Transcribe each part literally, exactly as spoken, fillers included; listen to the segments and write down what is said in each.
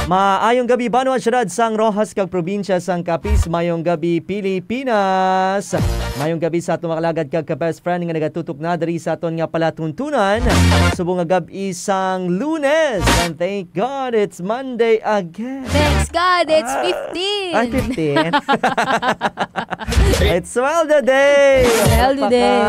Maayong gabi, banwa, siyudad sang Roxas kag probinsya sang Capiz. Mayong gabi, Pilipinas. Mayong gabi sa aton mga kalagad kag ka-best friend nga nagatutok na diri sa aton nga palatuntunan. Subong nga gab-i sang Lunes. And thank God it's Monday again. Thanks God, it's Ah, fifteen. Ay, fifteen. It's Sweldo Day. Sweldo Day.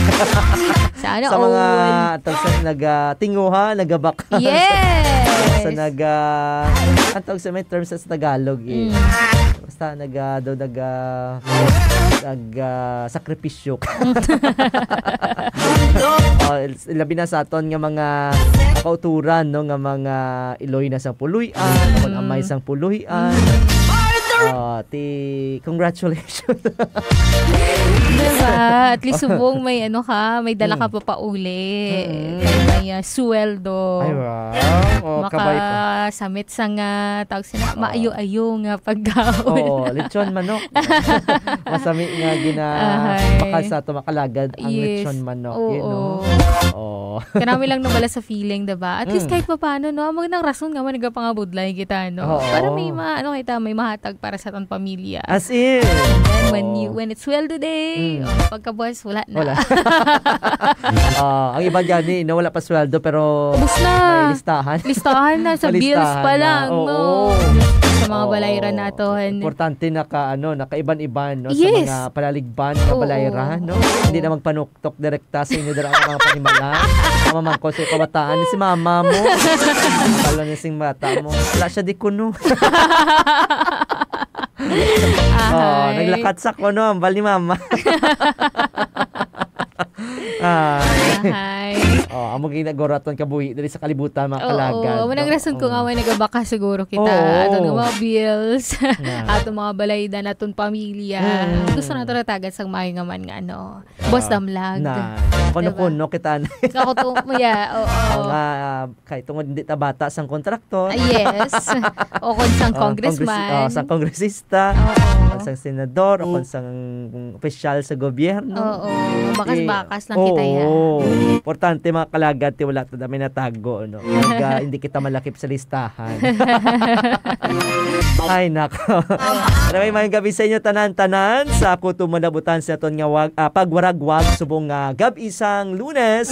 Palakpakan. Sana Sa mga all. tag-, sa naga-, tinguha, nagabak-, Yes. sa naga-, ang tawag sa may term sa, sa Tagalog, eh. Mm. Basta naga-, daw naga-, naga-, sakripisyo. Oh, il-, labi na sa aton nga mga kauturan, no, nga mga iloy na sang puloy-an, Mm. kung amay sang puloy-an. Mm. Ah, ti, congratulations. Diba? At least subong may ano ka, may dala ka Mm. pa pauli. Mm. Kay may, ah, sweldo. Ay, wow. Oh, kabay pa. Makasamit sa nga, tawag sila, Oo. maayo-ayo nga pagkaon. Oo, lechon manok. Masami nga gina-, Ahay. bakal sa ato makalagad ang Yes. lechon manok, you Oo. know? Oo. Kanami lang nabala sa feeling, diba? At least Mm. kahit papaano, no? Amo nang rason nga man nagapangabudlay kita, no? Oo. Para may ma-, ano kita, may mahatag para sa atong pamilya. As in. Then when you, Oo. when it's sweldo day, Mm. oh, pagkabuas, wala na. Wala. Ah, ang iba gani, no, wala pa sweldo, pero Ubus na. may listahan. Listahan na sa May bills listahan pa na. lang, Oo. no? Sa mga Oo. balayran nato, han. Importante naka, ano, nakaiban-iban, no, sa Yes. mga palaligban nga Oo. balayran, no? Oo. Hindi na magpanuktok direkta sa inyo dira ang mga panimalay. Mamangko sa kabataan, si mama mo. Kalo na sing bata mo. Wala siya di kuno. Ahay. Oh, naglakat sa kuno, ang bali mama. Ay. Ahay. Oh, amo ginaguraton kabuhi diri sa kalibutan, mga Oo, kalagad, amo nang no? rason ko nga Mm. may nagabaka siguro kita. Oo. Ato nga mga bills, Nga. ato mga balaydan, aton pamilya. Mm. Gusto nato natagan sang maayo nga man nga ano, Ah, Boss Damlag. na. Diba? Kuno-kuno kita na. Ako to, yeah, oo. Ang, ah, kay tungod hindi ta bata sang kontraktor. Ah, yes. O kung sang Ah, congressman. Kongres-, ah, sang kongresista, Oo. o sang senador, o Mm. kung sang opisyal sa gobyerno. Oo. Bakas-bakas lang kita, ya. Oo. Importante, mga kalagad, ti wala ta dami natago, no? Pag, ah, hindi kita malakip sa listahan. Ay, nako. Anyway, mayong gabi sa inyo tanan-tanan. Sa ako to manabutan sa aton nga wag-, ah, pagwaragwag subong nga gab-i sang Lunes,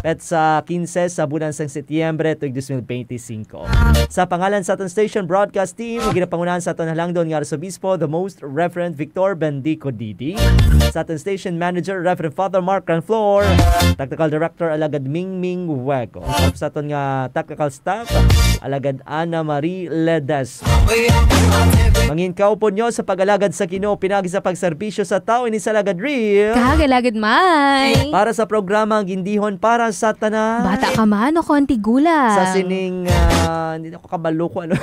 petsa quince sa bulan sang Setyembre, tuig dos mil bente singko. Sa pangalan sa aton station broadcast team, ginapangunahan sa aton halangdon nga Arsobispo, the Most Reverend Victor Bendico Didi. Sa aton station manager, Reverend Father Mark Ranflor. Technical Director, Alagad Mingming Hueco. Sa aton nga technical staff, Alagad Ana Marie Ledesma. Mangin kaupod nyo sa pag-alagad sa Ginoo, pinagi sa pagserbisyo sa tawo ini sa Alagad Real. Kag Alagad May. Para sa programa ang gindihon para sa tanan. Bata ka man o konti gulang. Sa sining, ah, hindi na ko kabalo kung ano.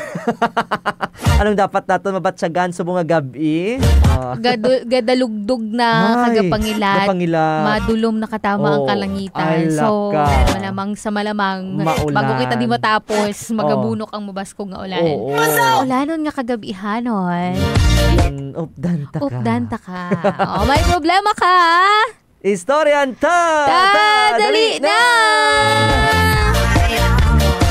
Anong dapat naton mabatyagan sa mga gabi? Ah. Gadu-, gadalugdog na Ay, kagapangilat. Gapangilat. Madulom na katama ang Oo. kalangitan. Ay, So, laka. malamang sa malamang, Maulan. bago kita di matapos, Oo. magabunok ang mabaskog nga ulan. Oo. Ulanon nga kagabihanon. Mm, updan ta ka. Updan ta ka. Oh, may problema ka? Istoryan ta! Ta, Ta, dali dali na! na!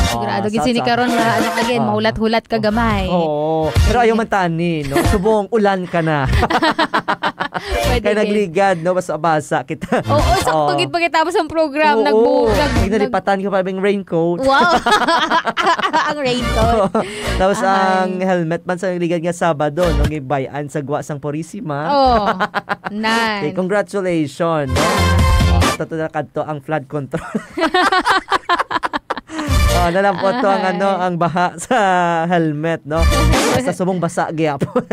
Sigurado Ah, gid sini sa-, sa- karon nga, ano, again, Ah. mahulat-hulat ka gamay. Oo. Pero ayaw man tani, no? Subong, ulan ka na. Pwede Kaya din. nagligad, no? Basa-basa kita. Oo, sakto Oo. gid pagkatapos ang program, Oo. nagbu-, nag-, Ay, nag- nalipatan ka pa yung raincoat. Wow! Ang raincoat. Tapos Ahay. ang helmet man sa nagligad nga Sabado, no? Gibayan sa gwa sang Purisima. Oh, nan. Okay, congratulations, no? Oh, ato to na kadto ang flood control. Oh, nalampot to ang, Ahay. ano, ang baha sa helmet, no? Basta subong basa gyapon.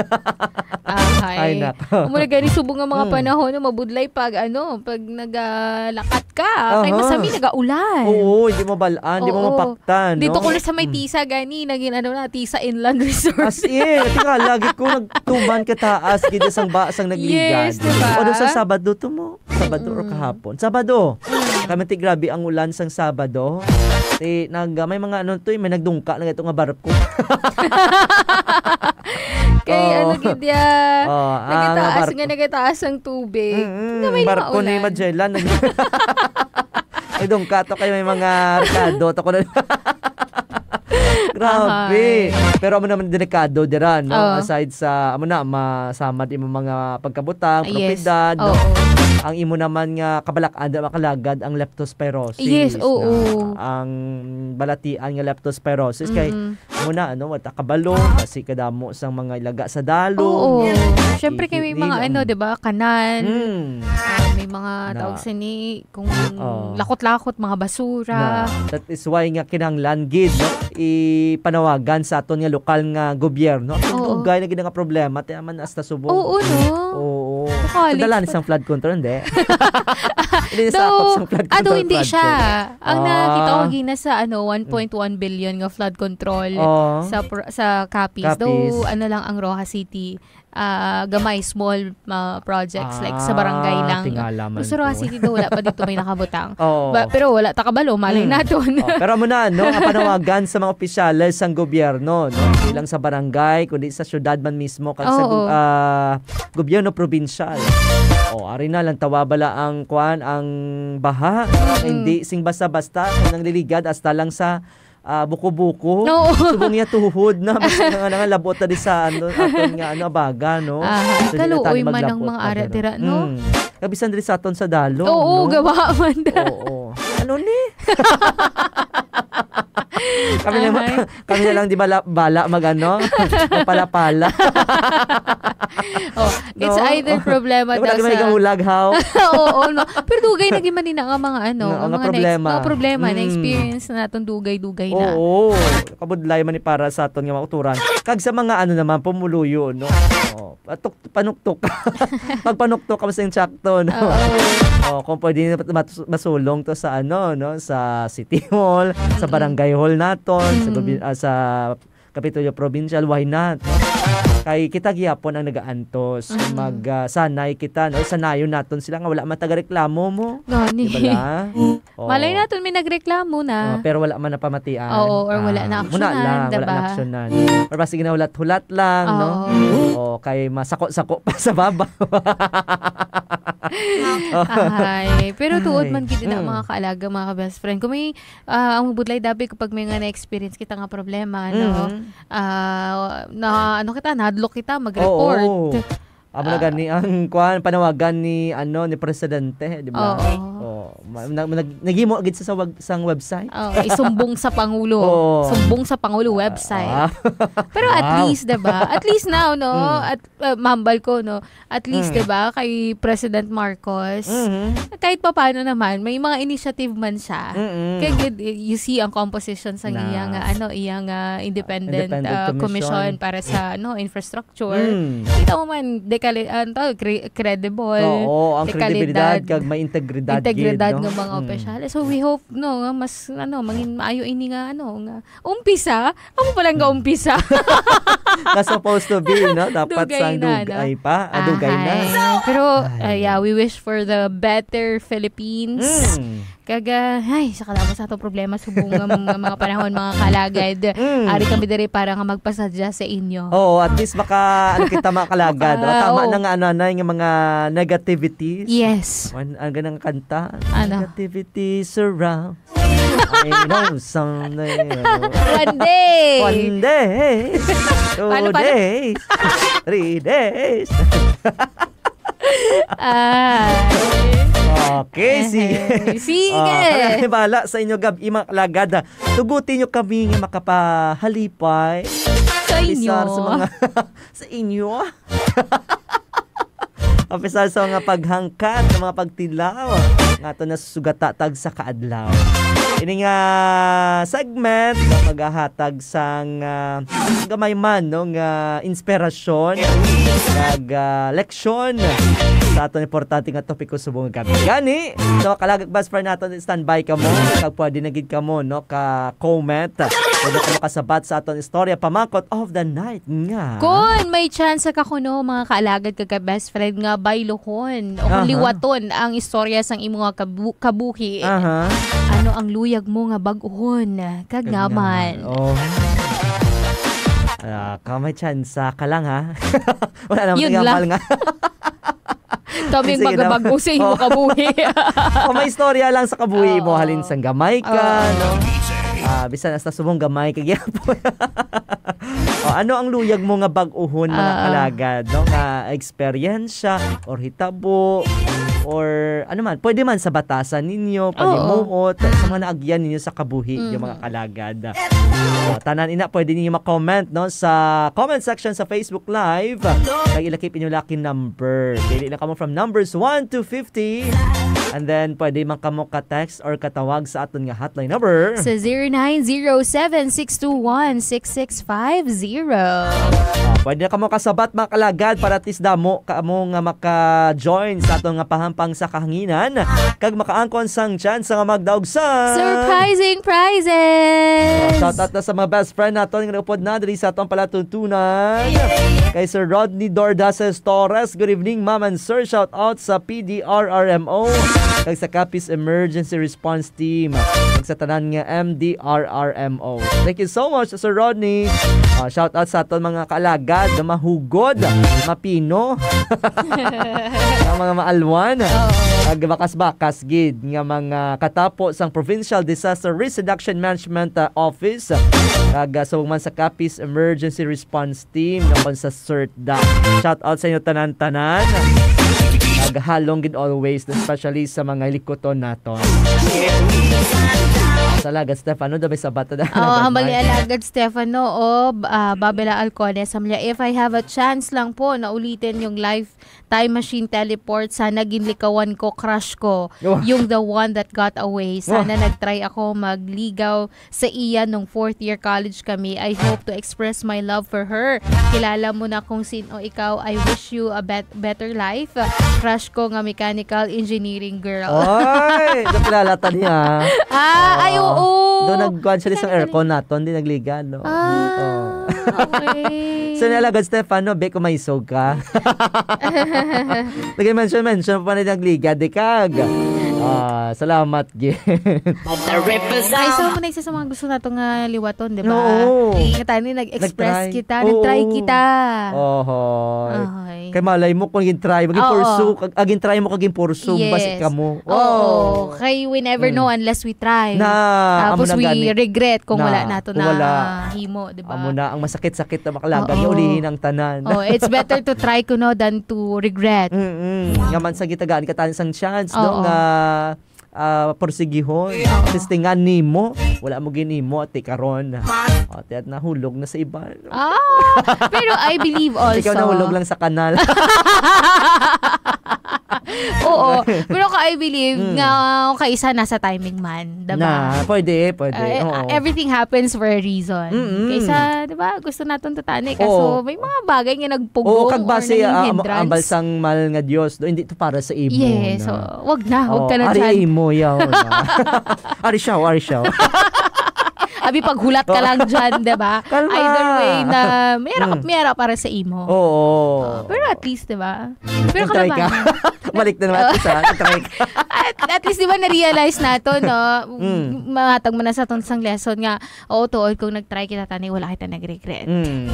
Ahay. Ay, nako. Amo na gani subong nga mga Hmm. panahon, no, mabudlay pag, ano, pag nagalakat ka. Kay Aha. masami nagaulan. Oo, hindi mo balaan, hindi mo Oo. mapaktan, Dito no? ko na sa may Hmm. tisa gani, naging ano na, Tisa Inland Resort. As in, tingala, lagi ko nagtuman ka taas, gid sang ba, sang nagligad. Yes, diba? O, doon sa Sabado to mo. Sabado or Mm-mm. kahapon? Sabado. Mm. Kami ti grabe ang ulan sang Sabado. Ti nag-, may mga ano to, eh, may nagdungka na ito nga barko. Kay Oh. ano gid ya, Oh, ah, nagitaas nga barko. nga nagitaas ang tubig. Mm-mm. Nga may Barko ni maulan. Magellan. Nag-, nagdungka to kay may mga rekado to ko na. Grabe. Ahay. Pero amo naman delikado dira, no? Oo. Aside sa, amo na, masamad imo mga pagkabutang, Ah, yes. propiedad, no? Oo. Ang imo naman nga kabalak-an, di makalagad ang leptospirosis Yes, na oo. ang balatian nga leptospirosis kay Mm. amo na, ano, wala ta kabalo, kasi kadamo sang mga ilaga sa dalo. Oo. Syempre kay may Ihi-, mga, ano, ang di ba, kanal. Mm. Ah, may mga Na. tawag sini, kung Oh. lakot-lakot, mga basura. Na, that is why nga kinahanglan gid, no? Ipanawagan sa aton nga lokal nga gobyerno. Ang Oo. dugay na gid nga problema, ti man hasta subong. Oo, no? Oo. Nakalit Kadala ni pa. sang flood control, hindi. Hindi Though, sakop sang flood ah, though control hindi project. siya. Ang Ah. nakita ko gina sa, ano, one point one billion nga flood control Oh. sa pro-, sa Capiz. Capiz. Though, ano lang ang Roxas City, ah, gamay, small, ah, projects, like, sa barangay Ah, lang. tingala man Pero sa Roxas to. City daw, wala pa dito may nakabutang. Oo. Ba-, pero wala ta kabalo, malay Mm. naton. Oh, pero amo na, no, ang panawagan sa mga opisyales sang gobyerno, no, hindi lang sa barangay, kundi sa syudad man mismo, kag sa gu-, Oo. ah, gobyerno probinsyal. Oh, ari na lang, tawa bala ang, kwan, ang baha, Mm. hindi sing basta-basta, kung nangliligad, hasta lang sa ah, buko-buko. Oo. Subong niya tuhod na, basta nga, nga labot na di sa, ano, aton nga, ano, abaga, no? Aha, So, di na kaluoy tani man ang maglabot mga pa ara dira. dira, no? Mm. Kabisan diri sa aton sa dalo, Oo, no? gawa man da. Oo. Ano ni? Kami na, Ahay. kami na lang di bala, bala mag, ano, magpalapala. Oh, it's No? either problema Di ba daw lagi may sa gahulag, haw? Oo, no. Pero dugay na gid man ni na nga mga ano, Nga, nga nga mga na-ex-, problema. mga problema na Mm. experience na naton dugay-dugay na. Oo. Kabudlay man ni para sa aton nga mga uturan. Kag sa mga ano naman, pumuluyo, no? Oh, patuk-, panuktok. Pagpanuktok ka sa insakto, no? Oo. Oh, kung pwede na mat-, masulong to sa ano, no? Sa City Hall, sa Mm. Barangay Hall naton, sa Mm. gobi-, ah, sa Kapitolyo Provincial, why not, no? Kay kita gihapon ang nagaantos. Mm. Mag, ah, sanay kita, no? Sanayon naton sila nga wala man tagareklamo mo. Gani. Di ba la? Oo. Malay naton may nagreklamo na. Ah, pero wala man napamatian. Oo, or wala Ah, na muna aksyonan, lang, di wala ba? na aksyonan. Or basta ginahulat-hulat lang, no? Oo. Oo, kay masako-sako pa sa baba. Ay, pero tuod Ay. man gid na, Mm. mga kaalaga, mga ka-best friend. Kung may, ah, ang budlay dabi kapag may nga na-experience kita nga problema, no? Mm. Ah, na, ano kita, nahadlok kita, mag-report. Oo. Amo na Ah. gani ang, kwan, panawagan ni, ano, ni Presidente, di ba? Oo. Oh, ma-, na-, nag-, naghimo gid sa, sa wag-, sang website. Oh, isumbong sa Pangulo. Oo. Sumbong sa Pangulo website. Ah. Pero at Wow. least, di ba? At least now, no? Mm. At, uh, mahambal ko, no? At least, Mm. di ba? Kay President Marcos, Mm-hmm. kahit papaano naman, may mga initiative man siya. Mm-mm. Kaya gid, you see ang composition sa Na. iya nga, ano, iya nga independent, Independent uh, commission. commission para sa, ano, infrastructure. Mm. Kita mo man, dekali-, ano to, cre-, credible, Oo, ang dekalidad, kredibilidad kag may integridad integridad gid, no? nga mga Mm. opisyales. So, we hope, no, nga mas, ano, mangin maayo ini nga, ano, nga umpisa. Amo pa lang nga umpisa. Na supposed to be, no? Dapat Dugay sang na, no? dugay pa. Ah, dugay na. Ahay. Pero, Ay. uh, yeah, we wish for the better Philippines. Mm. Kag, ah, ay, sa kadamo sa atong problema, subong nga mga, mga panahon, mga kalagad. Mm. Ari kami diri para nga magpasadya sa inyo. Oo, at least maka, ano kita, mga kalagad. O, Ah, tama oo. na nga, ano, anay nga mga negativities. Yes. An-, ang ganang kanta. Ano? Negativity surround. I know someday. One day. One day. Two Paano, paano? days. Three days. Ay. Okay, sige. Ehe. Sige. Ah, kami ang bahala sa inyo gab-i, mga kalagad, ha. Tuguti nyo kami nga makapahalipay. Sa inyo. Sa mga, sa inyo. Apisar sa mga paghangkat, sa mga pagtilaw, nga ato nasusugata tagsa ka adlaw. Ini nga segment, magahatag sang, ah, gamay man, no, nga inspirasyon, kag, ah, leksyon sa aton importante nga topiko subong nga gab-i. Gani, so, kalagag best friend naton, standby kamo, kag pwede na gid kamo, no, ka-comment. Pwede kamo kasabat sa aton istorya, pamakot of the night nga. Kon may tsansa ka kuno, mga kaalagad kag ka-best friend, nga baylohon o Aha. liwaton ang istorya sang imo nga kabu-, kabuhi, Aha. ano ang luyag mo nga bag-ohon kag Kag ngaman? ngaman. Oh. Ah, ka may tsansa ka lang, ha? Wala naman Yun lang. Gambal nga. Kami ang Sige na. magabag-o sa imo Oh. kabuhi. Kung may istorya lang sa kabuhi mo, Oo. halin sang gamay ka, Oo. no? Ah, bisan hasta subong gamay kay gyapon. O, ano ang luyag mo nga bag-ohon, mga Ah. kalagad, no? Nga eksperyensya or hitabo or ano man, pwede man sa batasan ninyo, Oo. panimuot, sa mga naagyan ninyo sa kabuhi, yung mga Mm. kalagad. O, tanan ina, pwede ninyo ma-comment, no, sa comment section sa Facebook Live. Kag ilakip inyo lucky number. Pili na kamo from numbers one to fifty. And then, pwede man kamo ka-text or katawag sa aton nga hotline number. Sa zero nine zero seven six two one six six five zero. Ah, pwede na kamo kasabat, mga kalagad, para at least damo kamo nga maka-join sa aton nga pahampang sa kahanginan kag makaangkon sang chance nga magdaog sa Surprising prizes! Shout out na sa mga best friend naton nga naupod na diri sa atong palatuntunan. Kay Sir Rodney Dordaces Torres, good evening, ma'am and sir. Shout out sa P D R R M O kag sa Capiz Emergency Response Team kag sa tanan nga M D R R M O. Thank you so much, Sir Rodney. Ah, shout out sa aton mga kaalagad na mahugod, mapino, ang mga maalwan, Oo. kag bakas-bakas gid nga mga katapo sang Provincial Disaster Risk Reduction Management, ah, Office, kag, ah, subong man sa Capiz Emergency Response Team, nakon sa CERTDA. Shout out sa inyo tanan-tanan. Naghalong gid always, especially sa mga likuton naton. Sa Alagad Stefano, daw may sabat na Oh, Alagad hambal ni Mike. Alagad Stefano o, ah, Babela Alcones. Hamya, if I have a chance lang po na ulitin yung life time machine teleport, sana ginlikawan ko, crush ko, Wah. yung the one that got away. Sana Wah. nagtry ako magligaw sa iya nung fourth year college kami. I hope to express my love for her. Kilala mo na kung sino ikaw. I wish you a bet-, better life. Crush ko nga mechanical engineering girl. Oy, nakilala ta niya. Ah, ay, Oo. oo. Doon nagkuhan sila sa Mechanical aircon naton, di nagligan, no? Ah, Oo. okay. So, ni Alagad Stefano, be, kung maisog ka. Nag-mention-mention pa na nagliga, di kag. Ah, salamat, Gin. Okay, so, muna isa sa mga gusto nato nga liwaton, di ba? Oo. Nga tani, nag-express Nag-try. kita, Oo. nag-try kita. Oho. Ohoy. Kay malay mo kung gin-try mo, Oo. gin-pursue, kag, ah, gin-try mo kag gin-pursue, basi Yes. kamo. Oo. Wow. Kay we never Mm. know unless we try. Na, Tapos amo na we gani. regret kung Na, wala nato kung wala. nahimo, di ba? Amo na, ang masakit-sakit na makalagan, Oo. yung ulihin ang tanan. Oh, it's better to try kuno than to regret. Mm-mm. Nga man sa gitagaan ka tayo sang chance, no, Oo. nga, ah, porsigihon. Oo. Testingan nimo, wala mo ginimo, ati karon. O, ati at nahulog na sa iba. Ah, pero I believe Ikaw also. nahulog lang sa kanal. Oo. Pero ka, I believe Mm. nga kaisa na sa timing man, diba? Na, pwede, pwede. Uh, Oo. everything happens for a reason. Mm-mm. Kaysa, diba, gusto naton tatani, kaso Oo. may mga bagay nga nagpugong Oo, kag or base, naging ah, am-, hindrance. ambal sang mal nga Dios, do, hindi to para sa imo Yes, na. so, wag na, wag Oo, ka na ari dyan. imo, yaw na. Ari siya, ari siya. Abi, paghulat ka Oo. lang dyan, diba? Kalma. Either way na, may ara, Mm. may ara para sa imo. Oo. Oo, pero at least, diba? Pero Nag-try ka. kalabanan. Balik na naman sa, nag-try ka. At, at least, diba, na-realize nato, no? Mm. Matag mo na sa atong isang lesson nga, oo, tuod, kung nag-try kita tani, wala kita nag-regret. Mm.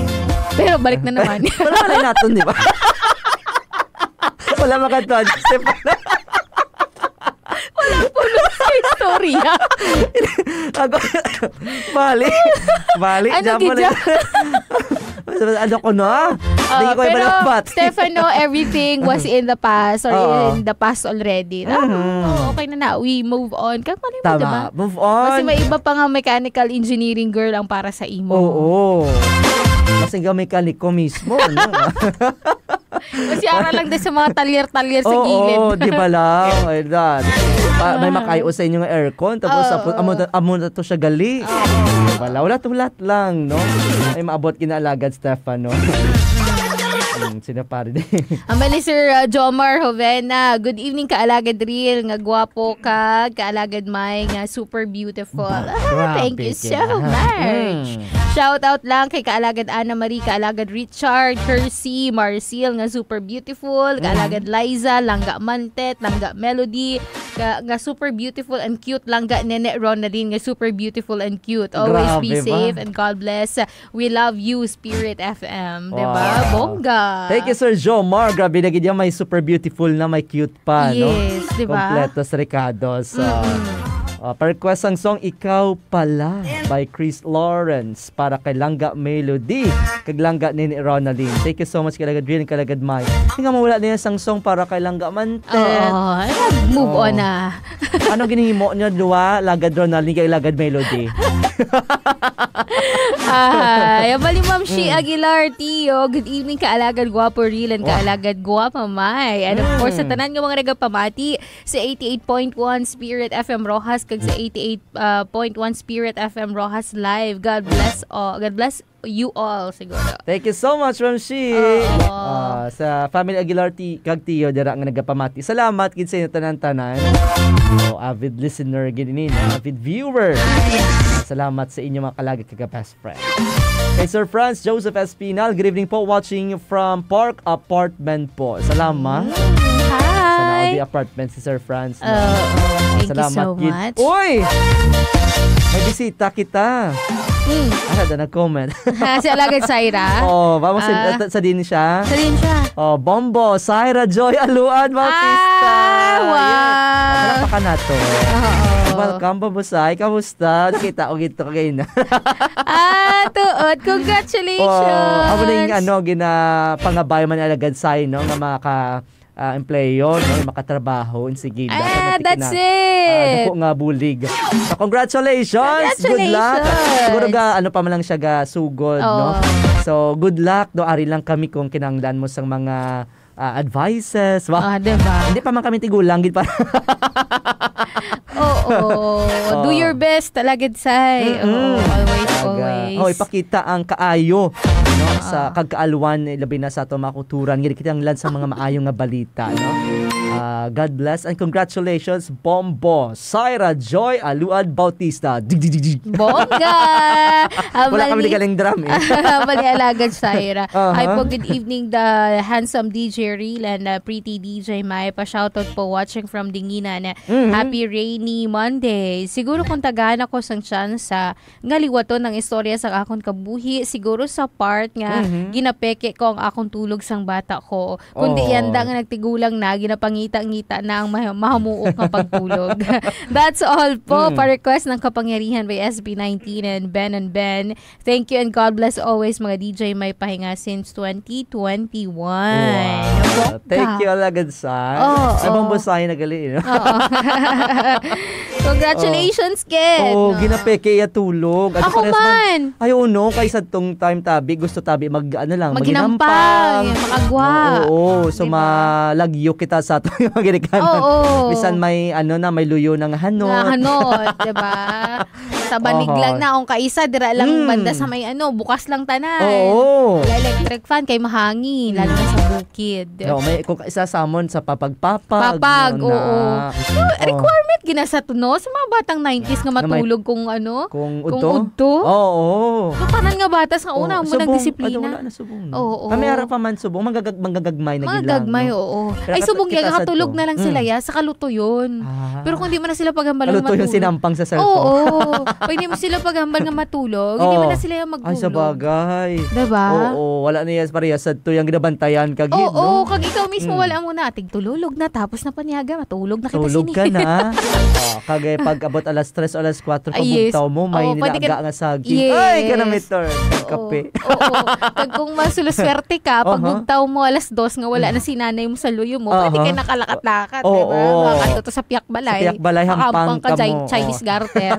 Pero balik na naman. Wala, wala naton, diba? Wala makatuwa, Joseph. Walang puno sa istorya. Ako, bali. Bali, Ano jump mo gid na. yan? Ano ko na? Ah, Hindi ko pero, iba dapat. Stefano, everything was in the past or Oo. in the past already. Ah, Mhm. oo, okay na na. We move on. Kag malay mo, Tama. diba? Move on. Kasi may iba pa nga mechanical engineering girl ang para sa imo. Oo. Kasi nga mekaniko mismo, ano? Kasi ara lang din sa mga talyer-talyer sa Oo, gilid. di ba lang? Ay, dad. Pa, may Ah. makayo sa inyo nga aircon, tapos Oo. apo-, amo na, amo na to siya gali. Oo. Di ba lang? Hulat-hulat lang, no? Ay, maabot kinaalagad, Stefano. Hmm, sino pa rin? Ang mali, Sir, uh, Jomar Jovena. Good evening, Kaalagad Real. Nga gwapo ka, Kaalagad May, nga super beautiful. Ba, Ah, thank you grabe so ka. much. Hmm. Shout out lang kay Kaalagad Ana Marie, Kaalagad Richard, Hercy, Marcel, nga super beautiful, Mm. Kaalagad Liza, Langga Mantet, Langga Melody, ka, nga super beautiful and cute, Langga Nene Ronaldin, nga super beautiful and cute. Always be Grabe ba? safe and God bless. We love you, Spirit F M. Di ba? Wow. Bongga. Thank you, Sir Jomar. Grabe na gid yan. May super beautiful na, may cute pa, no? Yes, di ba? Kompleto sa Ricardo. So, Mm-mm. Ah, pa-request ang song Ikaw Pala by Chris Lawrence para kay Langga Melody kag Langga Nini Ronaldin. Thank you so much, Kalagad Rin, Kalagad Mai. Nga mawala niya sang song para kay Langga Mante. Oo, move on Oh. na. Anong ginhimo niyo, duwa? Lagad Ronaldin kay Lagad Melody. Ay, abali, Ma'am Shi Mm. Aguilar Tio. Good evening, kaalagad gwapo Rilan, Wow. kaalagad gwapa Mai. And of course, sa Mm. tanan nga mga nagapamati sa eighty-eight point one Spirit F M Roxas kag sa eighty-eight, uh, point one Spirit F M Roxas Live. God bless all. God bless you all, siguro. Thank you so much, Ma'am Shi. Oo. Ah, sa family Aguilar ti kag Tio dira nga nagapamati. Salamat gid sa inyo tanan-tanan. Oh, avid listener gid ini, avid viewer. Salamat sa inyo mga kaalagad kag best friend. Kay Sir Franz Joseph Espinal, good evening po, watching from Park Apartment po. Salamat. Mm, Sa hi. Naudi Apartment si Sir Franz, no? Oo, thank you Salamat so gid. much. Uy! May bisita kita. Mm. Ano daw nag-comment? Si Alagad Syra? Oh, vamos sa, Ah. sa, sa din siya. Sa din siya. Oh, Bombo, Syra Joy Aluad Bautista. Ah, wow. Yeah. Palakpakan nato. Oo. Welcome, Bombo Say. Kamusta? Nakita ko gito kagina. Ah, tuod. Congratulations. Oh, amo na yung ano, ginapangabay man ni Alagad Say, no, nga maka, ah, empleyo, no, makatrabaho, insigida. Ah, Kaya that's natin na, ah, it. dako nga bulig. So, congratulations. Good luck. Congratulations. Siguro ga, ano pa man lang siya ga sugod, no? Oo. So, good luck, no? Ari lang kami kung kinahanglan mo sang mga, ah, advices. Wow. Ah, diba? Hindi pa man kami tigulang, gid pa. Oo. Do Oh. your best, Alagad Say. Mm-mm. Oo, always, Aga. always. Hoy, pakita ang kaayo, no, Oo. sa kagkaalwan, eh, labi na sa ato mga kulturan. Gid kita ang lan sa mga maayo nga balita, no? Ah, God bless and congratulations, Bombo, Syra Joy Aluad Bautista. Dig, dig, dig, dig. Bongga! Wala kami Abali, galing drum, eh. Abali, Alagad Syra. Aha. Hi po, good evening, the handsome D J Real and, uh, pretty D J Mai. Pa-shoutout po, watching from Dinginan. Mhm. Happy rainy Monday. Siguro kung tagaan ako sang chance sa nga liwaton ang istorya sa akon kabuhi, siguro sa part nga Mhm. ginapeke ko ang akon tulog sang bata ko. Kundi Oh. yanda nga nagtigulang na, ginapangita-ngita na ang mah-, mahamuok nga pagtulog. That's all po Mm. pa request ng Kapangyarihan by S B nineteen and Ben and Ben. Thank you and God bless always, mga D J Mai Pahinga since twenty twenty-one. Wow. Bongga. Thank you, Alagad Sai. Oo. Ay, bang basahin na gali, no? Oo. Congratulations, Ken. Oo, No? ginapeke iya tulog. At Ako parehas man. man. Ay, oo, no. Kay sa tong time tabi, gusto tabi mag, ano lang, Maghinampang, maghinampang. yung makagwa. Oo, oo. So, Diba? malagyo kita sa ato yung mga ginikanan. Oo. Bisan may, ano na, may luyo ng hanot. Nga hanot, diba? Sa banig Oho. lang na, ang kaisa, dira lang Mm. banda sa may, ano, bukas lang tanan. Oo. Wala electric fan, kay mahangin, lalo na sa Mm. bukid. No, may, kung isa sa amon sa papagpapag, Papag, no, oo. na. No, Oh. requirement gina sa to, no? Sa mga batang nineties nga Na may matulog kung ano, Kung kung udto? udto. Oo. So, tanan nga bata sa una, Oh, mo subong. nagdisiplina. Ano, wala na subong, no? Oo. Kami ara pa man subong, manggagag-, manggagagmay na Mga gilang, gagmay, no? oo. Pero Ay, kat-, subong kita yan, sa katulog to. na lang sila, Mm. ya, sa kalutuyon. Ah. Pero kung di man na sila paghambalan nga Kalutuyon matulog. sinampang sa cellphone. Oo. Pag di mo sila paghambal nga matulog, hindi man Oo. na sila Ay, magtulog. sabagay. Diba? Oo, wala na yan, parehas sa to yung ginabantayan kag Oo, no? kag ikaw mismo, Mm. wala mo na, tigtululog na, tapos na paniaga, matulog na kita Tulog sini. ka na. Oh, kag, eh, pag abot alas tres o alas kuwatro, Ah, yes. pabugtaw mo, may Oo, pwede ka nilaga nga saging. Yes. Ay, kanamitor. Oo. Kape. Oo. Kag kung masuluswerte ka, Aha. pagbugtaw mo alas dos nga wala na Mm. si nanay mo sa luyo mo, pwede Aha. ka nakalakat-lakat, Oo. diba? Makadto to sa piyak balay. Sa piyak balay, hampang Hampang ka, ka jay-, mo. Chais Oo. Garter.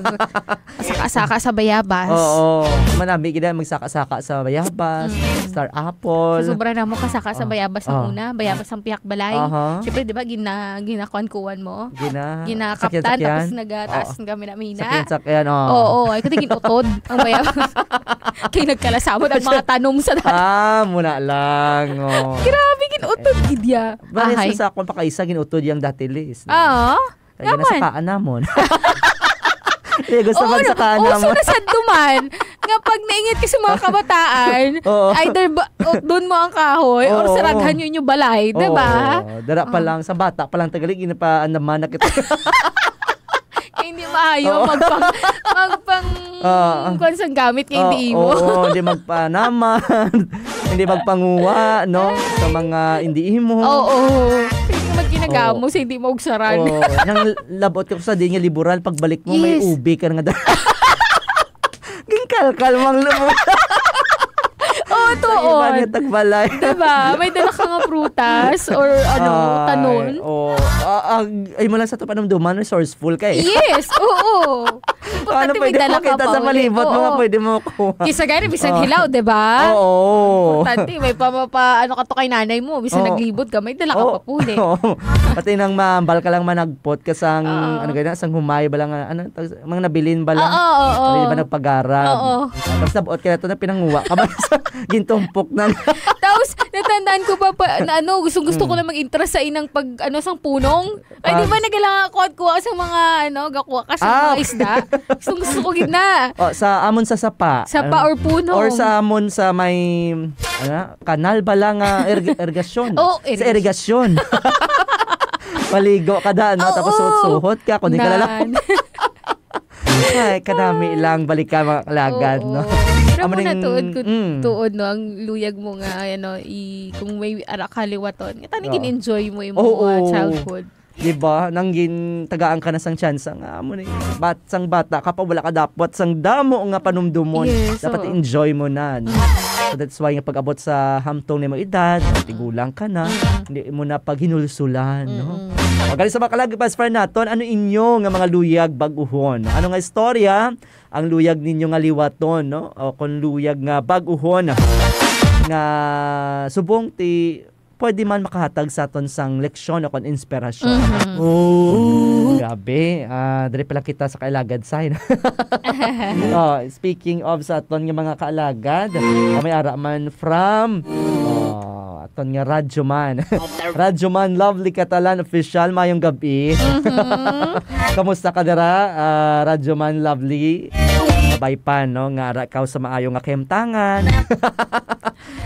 Saka-saka sa bayabas. Oo. Manami gid ang magsaka-saka sa bayabas, Mm. star apple. Sobra na mo kasaka sa Oh. bayabas ang Oh. una, bayabas ang piyak balay. Aha. Siyempre, di ba, gina-, ginakuan-kuan mo? Gina-, Ginakaptan, sakyan-sakyan? tapos nagataas Oo. ng gamit na mina. Sakyan-sakyan, oh. Oo, ay, kundi ginutod ang bayabas. Kaya nagkalasamod ang mga tanom sa dati. Ah, muna lang, oh. Grabe, ginutod, gidya. Baris Ahay. sa akon pa kaisa, ginutod yung dati, Liz. Oo. Kaya Naman. ginasakaan namon. Kaya gusto Oo, magsakaan no? Uso namon. na sad duman nga pag naingat ka sa mga kabataan, Oo. either ba, o, doon mo ang kahoy or Oo. saraghan yun yung balay, di ba? Oo. Dara pa Oh. lang, sa bata pa lang, tagali, ginapa-, naman na kita. Kaya hindi maayo Oo. magpang, magpang, Ah. kwan sang gamit kay Ah, hindi imo. oo, hindi magpanaman, hindi magpanguha, no? Sa mga hindi imo. Oo. Pwede ka magkinagamo Oo. sa hindi maugsaran. Oo. Nang labot ka sa di nga liburan, pagbalik mo, may Yes. ube ka nga da-, ginkalkal mang lumo. Oo, Sa iba tuon. nga tagbalay. Diba? May dala ka nga prutas or ano, Ay, tanon. oo. Ah, ag-, ay mo lang sa to panumduman, resourceful ka eh. Yes, oo. Ano Importante may pwede dala ka makita pa sa uli. palibot mo nga Oo. pwede mo kuha? Kisa gani, bisan Oo. hilaw, diba? Oo. Importante, may pa, pa, ano ka to kay nanay mo, bisan Oo. naglibot ka, may dala ka Oo. pa puli. Oo. Pati nang mambal ka lang managpot ka sang, Oo. ano gani, sang humay ba lang, ano, tawag sa, mga nabilin ba lang? Oo, oo, oo. Pwede ba nagpagara? Oo. Tapos nabuot ka na to na pinanguwa ka ba sa gintumpok na? Tapos, natandaan ko pa, pa, na ano, gustong gusto ko Mm. lang mag-interest sa inang pag, ano, sang punong. Ay, di Ah. ba nagala nga kuha, kuha sa mga, ano, gakuha ka sa Ah. mga isda? Gustong gusto ko gid na. Oh, sa amon sa sapa. Sapa Ano? or punong. Or sa amon sa may, ano, kanal ba lang, ah, irg-, irgasyon? Oh, Sa irgasyon. irgasyon. Maligo ka da, no? Tapos Oo. suhot-suhot ka, kundi ka na lang. Nan. Ay, kadami lang, balik ka, mga kalagad, Oo. no? Pero Amo muna ning, tuod ko, mm. tuod, no, ang luyag mo nga, ano, i-, kung may ara ka liwaton, nga tani Oo. gin-enjoy mo yung Oo. mga childhood. Di ba? Nang gin-, tagaan ka na sang tsansa nga, amo ni, bat-, sang bata ka pa, wala ka dapat sang damo nga panumdumon. Yes, Dapat oo. i-enjoy mo na, no? Mm. So, that's why nga pag-abot sa hamtong nimo edad, Mm. tigulang ka na, Mm. hindi mo na paghinulsulan, no? Mm. O, galing sa mga kalagad, best friend naton, ano inyo nga mga luyag bag-uhon? Ano nga istorya ang luyag ninyo nga liwaton, no? O kung luyag nga bag-uhon nga subong ti pwede man makahatag sa aton sang leksyon o kon inspirasyon. Mhm. Oh. Grabe, ah, diri pa lang kita sa Kaalagad Sign. Oh, speaking of sa aton nga mga kaalagad, ah, may ara man from, oh, aton nga Radyo Man. Radyo Man Lovely Catalan Official, mayong gabi. Mhm. Kamusta ka dira, ah, Radyo Man Lovely? Kabay pa, no, nga ara kaw sa maayo nga kahimtangan.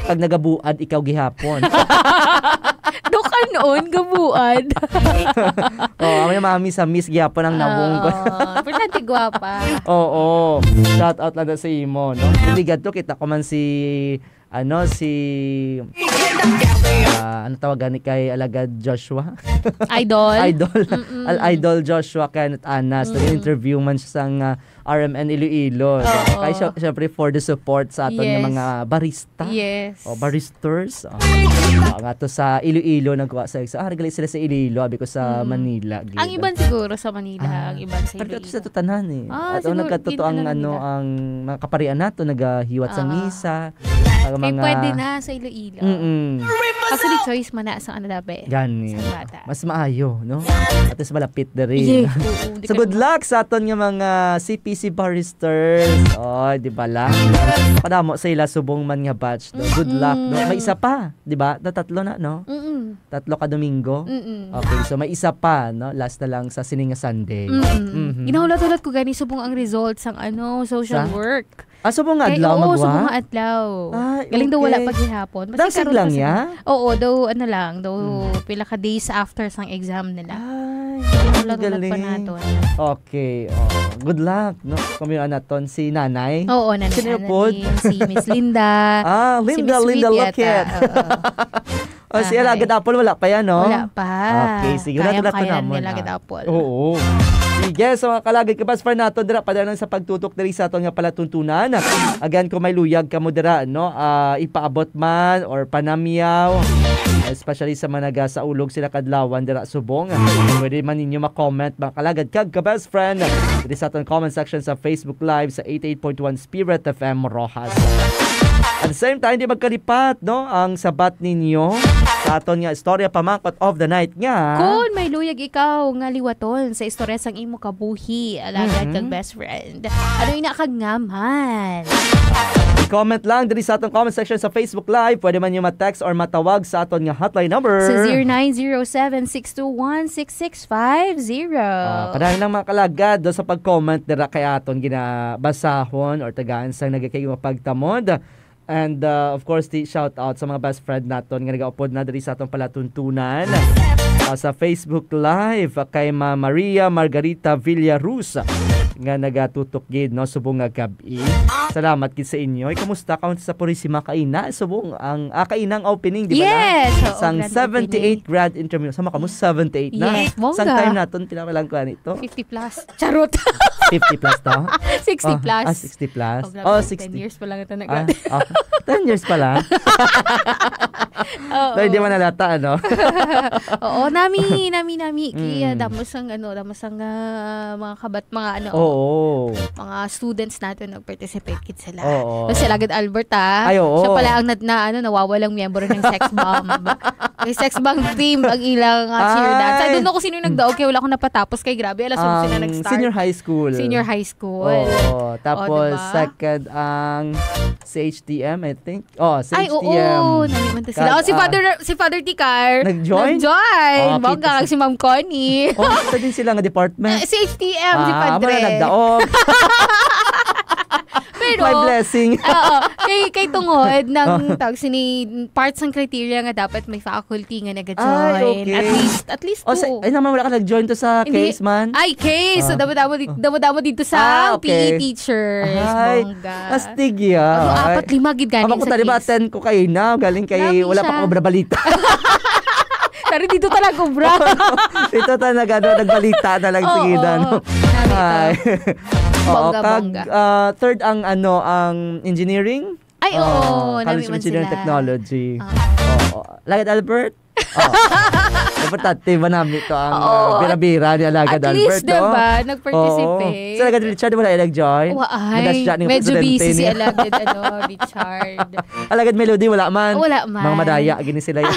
Kag nagabuad ikaw gihapon. Do kanon, gabuad. Oh, may mami sa miss gihapon ang nawong ko. Oo, importante gwapa. Oo. Shout out lang sa imo, no? Hindi gadto kita ko man si, ano, si, ah, ano tawagan ni kay Alagad Joshua? Idol? Idol. Mm-mm. Al-, Idol Joshua Kenneth Anas. Mm-mm. Nag-interview man siya sang, ah, R M N Iloilo. Oo. Kay sy-, syempre for the support sa aton nga Yes. mga barista. Yes. O, baristers. O. O, nga to sa Iloilo, nagkuha sa, sa, ah, regali sila sa Iloilo, abi ko sa Mm. Manila, gid. Ang iban siguro sa Manila, Ah, ang iban sa pero Iloilo. Sa tanan eh. Ah, At ang siguro, nagkatuto din ang, na ano, nila. Ang mga kaparian nato, nagahiwat sa Ah. misa, ang Kay mga pwede na sa Iloilo. Mm-mm. Actually, choice man na sa ano dabi. Gani. Sa bata. Mas maayo, no? At least malapit diri. Yes, oo, di So, ka good na luck sa aton nga mga C P C barristers. Oh, di ba lang? Padamo sa ila subong man nga batch, no? Good luck, no? Mm-mm. May isa pa, di ba? Na tatlo na, no? Mm-mm. Tatlo ka Domingo. Mm-mm. Okay, so may isa pa, no? Last na lang sa sining nga Sunday. Mm-mm. Mhm. Ginahulat-hulat ko gani subong ang results sang ano, social Sa? work. Ah, subong nga Kay, adlaw oo, magwa? subong nga adlaw. Ay, Galing daw wala okay. pa gihapon. Basta Dasig karon lang pa sila. ya? Oo, daw ano lang, daw Hmm. pila ka days after sang exam nila. Ay, Wala ang tulad pa galing. naton. Okay, oh, good luck, no? Kami ang naton, si Nanay. Oo, Nanay Sino Ana pod? Ning, si Miss Linda, Ah, si Linda, Miss Linda Wit yata. Lokit. Oo. Oh, si Ahay. Alagad Apple, wala pa yan, no? Wala pa. Okay, sige, wala Kayang-kaya talaga naman, nila ah. Alagad Apple. Oo. Sige, so mga kalagad, kabas pa nato, dira pa lang sa pagtutok diri sa aton nga palatuntunan. Again, kung may luyag kamo dira, no, ah, ipaabot man or panamyaw, especially sa mga nagasaulog sila kadlawan dira subong, pwede man ninyo ma-comment, mga kalagad, kag ka-best friend, diri sa aton comment section sa Facebook Live sa eighty-eight point one Spirit F M Roxas. At the same time, di magkalipat, no, ang sabat ninyo sa aton nga istorya pamangkot of the night nga. Kung may luyag ikaw nga liwaton sa istorya sang imo kabuhi, alagad Mhm. kag best friend, ano ina kag ngaman? I-comment lang diri sa atong comment section sa Facebook Live. Pwede man nyo ma-text or matawag sa aton nga hotline number. Sa zero nine zero seven six two one six six five zero. Ah, kadali lang mga kalagad do sa pag-comment dira kay aton ginabasahon or tagaan sang nagakaigo nga pagtamod. And, uh, of course, di shout out sa mga best friend naton nga nagaupod na diri sa atong palatuntunan, uh, sa Facebook Live, uh, kay Ma Maria Margarita Villaruz. nga nagatutok gid, no, subong nga gab-i. Salamat gid sa inyo. Ay, kamusta ka sa Purisima kaina? Subong ang, ah, kainang opening, di ba, la? Yes, oo, Sang grand seventy-eight opening. Grand interview. Sama ka mo, seventy-eight na. Yes, bongga. Sang time naton, pila pa lang kuha nito? Fifty plus. Charot. Fifty plus to? Sixty Oh, plus. ah, sixty plus. Oh, grabe, Oh, ten sixty. years pa lang ito nag- Ah, oh, ten years pa lang. Oo. Dahil di man nalata, ano? Oo, nami, nami, nami. Kaya Mm. damo sang, ano, damo sang, ah, mga kabat-, mga, ano, Oo. mga students natin nag-participate kit sila. Oo. Tapos si Alagad Albert, ah. Ay, oo. Siya pala ang na, na, ano, nawawalang miyembro ng sex bomb. May sex bomb team ang ilang, ah, cheer dance. I Ay. don't know kung sino yung nagdaog, kaya wala akong napatapos. Kay grabe, alas onse na Ang nag-start. senior high school. Senior high school. Oo. O, Tapos, diba? second ang C H T M, I think. Oh, Ay, C H T M. oo. Nalimutan sila. Kag, Oh, si ah, Father, si Father Ticar. Nag-join? Nag-join. Oh, Bongga, kita si si Ma'am Connie. Oh, kita din sila nga department. Eh, C H T M, si Ah, Padre. Mara nagdaog. Pero, My blessing. Oo. Kay, kay tungod ng Oh. tawag sini, parts ng criteria nga dapat may faculty nga Ay, nag-join. okay. At least, at least Oh, sa, two. ay naman, wala ka nag-join to sa Hindi. case man? Ay, case. So, Ah. damo-damo di-, Ah. damo-damo dito sa Ah, okay. P E teachers. Ay, Bongga. astig ya. Ano, Ay. apat, lima gid gani Amo ko sa tani ba, case. ten ko kayo na, galing kay Grabe wala pa siya. ko obra balita. Pero dito talaga, bro. Ito talaga, ano, nagbalita na lang Oo, sige na, oo. no? Grabe ito. Ay. Oo, Bongga, kag, bongga. ah, third ang, ano, ang engineering. Ay, oo, Ah, nami College of man Engineering sila. Technology. Ah. Oo. Lagad Albert? Oh. Importante ba namin to ang, Oo. ah, bira-bira ni Alagad At least, Albert, no? diba, nag-participate. Oo. Si Alagad Richard, wala yung nag-join? Wa-, ay, Madasya ni medyo presidente busy si niya. Alagad, ano, Richard. Alagad Melody, wala man. Wala man. Mga madaya, gini sila yun.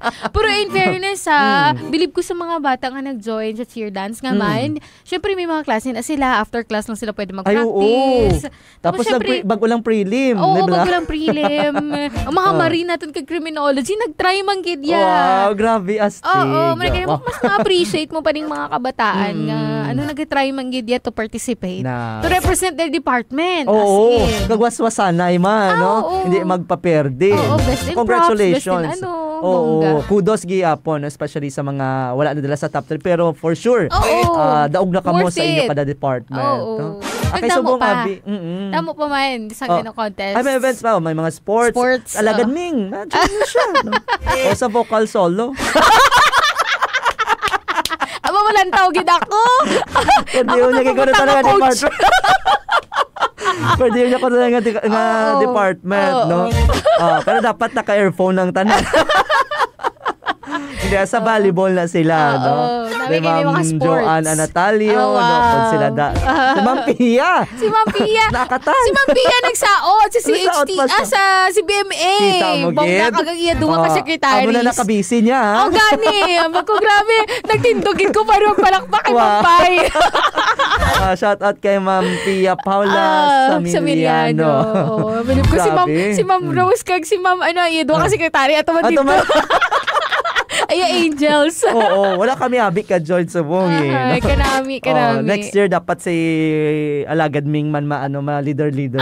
Pero in fairness, ha, Mm. believe ko sa mga bata nga nag-join sa cheer dance nga Mm. man, syempre may mga klase na sila. After class lang sila pwede Ay, oo. mag-practice. Tapos Tapos, syempre, nagpre-, bago lang prelim, Oo, di ba? bago lang prelim. Ang mga Oh. marine natin kag criminology, nag-try man gid ya. Wow, grabe, astig. Oo, man, kaya Wow. mas na-appreciate mo pa ning mga kabataan nga, Mm. ano, nag-try man gid ya to participate, Na to represent their department, as Oo, in. kagwaswasanay man, Ah, no? oo. Hindi magpaperde. Oo, best in props, best in Congratulations. ano, Oo, bongga. kudos gihapon, especially sa mga wala nadala sa top ten. Pero for sure, Oo. ah, daog na kamo Worth sa inyo it. kada department, Oo. no? Ah, kay Nagdamo subong pa. abi, mm-mm. Damo pa man sa Oh. ano, contest. Ay, may events pa, may mga sports. Sports, Alagad oo. Ming, na-join mo siya, no? O sa vocal solo. Aba, walang tao gid ako. Pwede Ako yun, to naging ko na pumunta talaga ka, coach. department. Pwede yun ako talaga nga, nga Oo. department, Oo. no? Ah, pero dapat naka-earphone ang tanan. Hindi, sa Oo. volleyball na sila, Oo. no? Nami May kini mga Ma'am sports. Joanne Anatalio, Oh, no? Kung wow. sila da-, si Ma'am Pia. Si Ma'am Pia. Nakatan. Si Ma'am Pia nagsaot sa Nagsaot C H T, pa siya. ah, sa C B M A. Kita mo, Bongga gid. kag ang iya duha ka Oh, secretaries. amo na nakabisi niya, ha? Oh, gani. Amo ko, grabe. Nagtindog gid ko para magpalakpak kay Wow. Ma'am Pai. Ah, shout out kay Ma'am Pia Paula Ah, Samiliano. Samiliano. Oo, bilib ko si Ma'am, Grabe. si Ma'am Hmm. Rose kag si Ma'am, ano, iya duha ka Ah. secretary, ato man Ato dito. man. Ay, angels. Oo, wala kami abi ka join subong, eh, Ahay, no? kanami, Oh, kanami. next year dapat si Alagad Ming man ma-, ano, ma-leader-leader.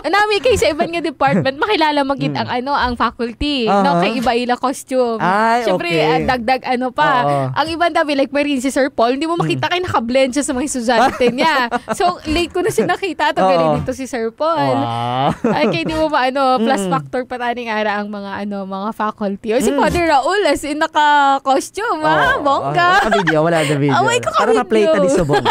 Nami kay sa iban nga department, makilala mo gid Mm. ang, ano, ang faculty, no? Aha. Kay iba ila costume. Ay, Siyempre, okay. ah, dagdag ano pa. Oo. Ang iban dabi, like, Marine, si Sir Paul, hindi mo Mm. makita kay naka-blend siya sa mga estudyante niya. So, late ko na siya nakita. Ato, Oo. galing dito si Sir Paul. Wow. Ay, kay di mo ba, ano, plus Mm. factor pa taning ara ang mga, ano, mga faculty. O, si Mm. Father Raul, as in, naka-costume, ah, Oo. bongga. Ah, naka-video, wala na video. Away ko Para ka-video. ma-play ta di subong.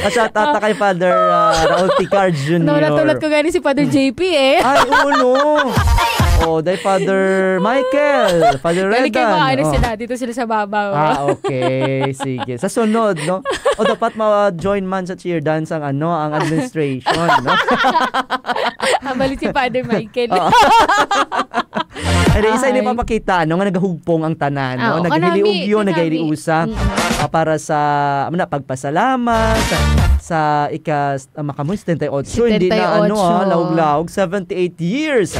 Pa-shout out na kay Father, ah, Raul Picard Junior. No, natulad ko gani si Father J P, eh. Ay, oo, no. Oh, day Father Michael, Father Galing kay Redan, mga ano oh. sila, dito sila sa babaw. Ah, okay. Sige. Sa sunod, no? O, dapat ma-join man sa cheer dance ang, ano, ang administration, no? Ah, balik si Father Michael. Oo. Ano, isa ini Ay. papakita, ano, nga nagahugpong ang tanan, Ah, no? o, kanami, Naghiliugyo, kanami. nagahiliusa, Mm. ah, para sa, ano na, pagpasalamat sa, sa ika-, ah, makamoy, setenta y ocho, hindi na, ano, ah, Setenta y ocho. lahog-lahog, seventy-eight years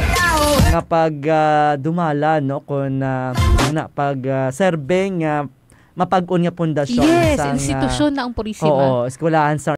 nga pag, ah, dumala, no? Kung, ah, na, pag, ah, serbeng, ah, mapag-on nga pundasyon Yes, sang, ah, institusyon na ang Purisima. oo, eskwelahan sa